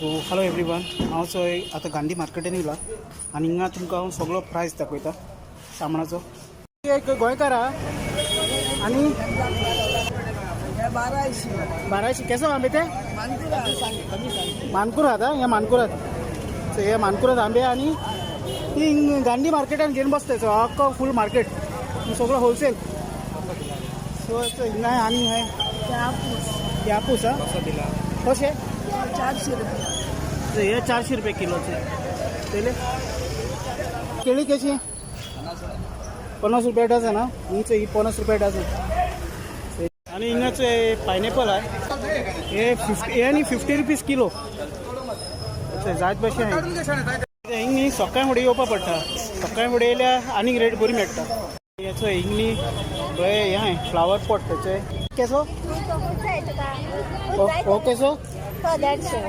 So hello everyone, हांव चोय आतां गांधी मार्केटान येयला आनी हिंगा तुमकां हांव सगळो प्रायस दाखयता सामानाचो. एक गोंयकार आहा आनी 1200 केसो आंबे ते? मानकुराद. हा, हे मानकुराद. सो हे मानकुराद आंबे आनी ती गांधी मार्केटान घेवन बसता. सो अख्खो फूल मार्केट सगळो होलसेल. सो हिंगा आनी हे हे हापूस. हा, कशे? 400 रुपये. हे 400 रुपये किलोचे. तेले केळी कशी? 50 रुपया डझन. हा, हिंगचे ही 50 रुपया डझन. आणि हिंगाचे पायनॅपल आहे, हे 50, हे आनी 50 रुपीज किलो. जायत भशेन आहे. हिंग न्ही सकाळी फुडें येवपा पडटा. सकाळी फुडें येयल्यार आनीक रेट बरी मेळटा. हेचो हिंग न्ही बरें हें आहे फ्लावर पॉट. तेचे केसो? हो, केसो? 150.